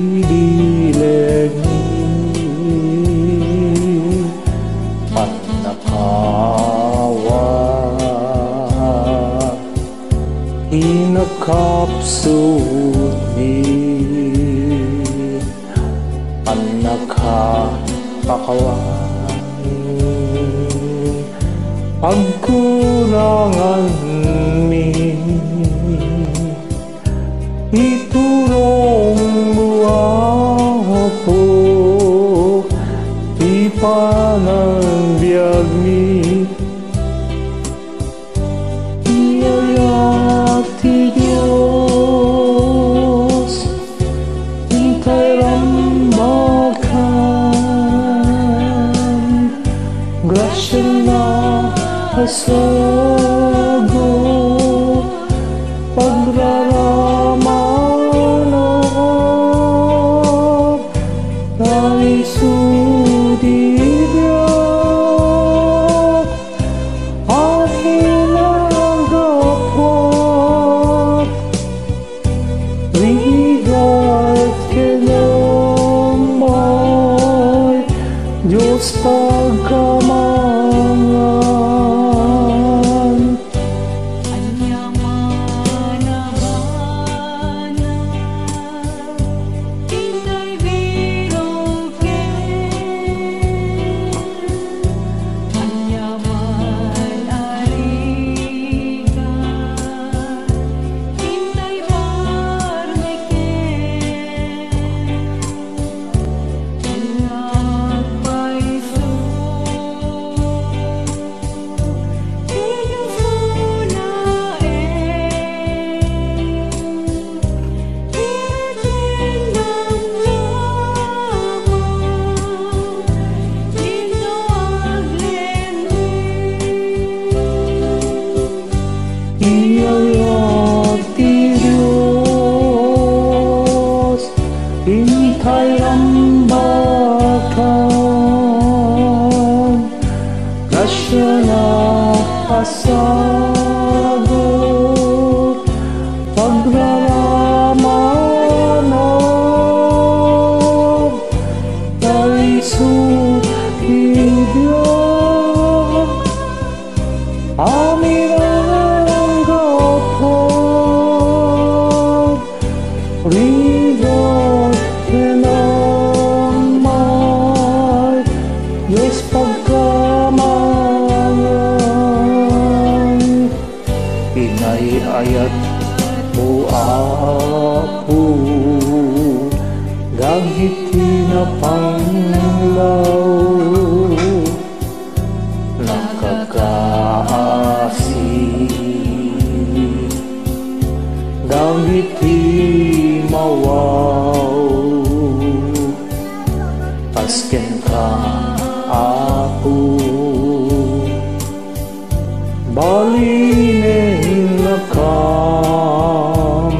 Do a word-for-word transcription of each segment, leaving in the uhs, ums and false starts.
Bilegmi, pannakawa, inakapsutmi, pannakapakawan, pagkuranganmi. Iturongmo, Apo, ti panagbiagmi. Iyayak ti Dios, intay rambakan, grasiana a sagut, pagraramanak, ta isu ti biag, amin a gapuak. Rigat ken Amay, Dios pagkamangan. Ania man a banag, intay biroken. Ania man a rigat, intay parmeken. Ania agpayso, Dios unaen. Iyayak ti Dios, intay rambakan, grasiana a sagut, pagraramanak, ta isu ti biag, amin a gapuak. Rigat ken Amay, Dios pagkamangan. Inay-ayatmo, Apo, dagiti napanglaw. Nakakaasi dagiti mawaw. Kas kenka, Apo, balinennakam.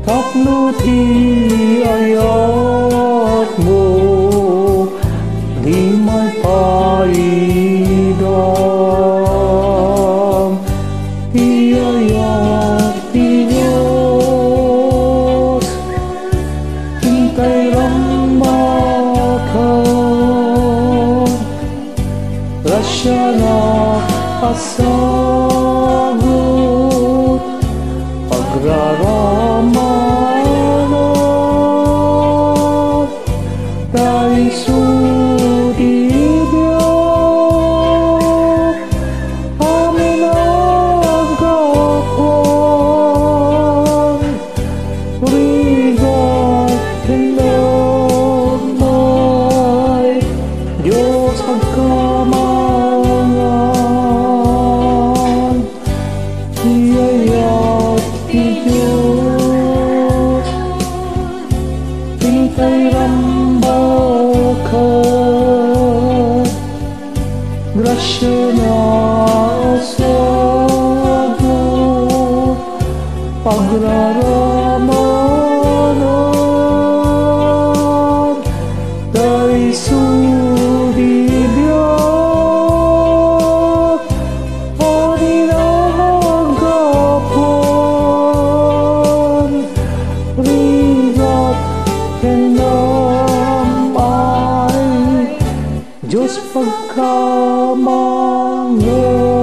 Tapno ti ayatmo di maipaidam. Ti ayat ti Dios, intay rambakan. Grasiana a sagut, pagraramanak, ta isu ti biag, amin a gapuak. Rigat ken Amay, Dios agkamangan. Ti ayat ti Dios, intay rambakan. Grasiana a sagut, pagraramanak, ta isu ti biag, amin a gapuak. Rigat Dios pagkamangam.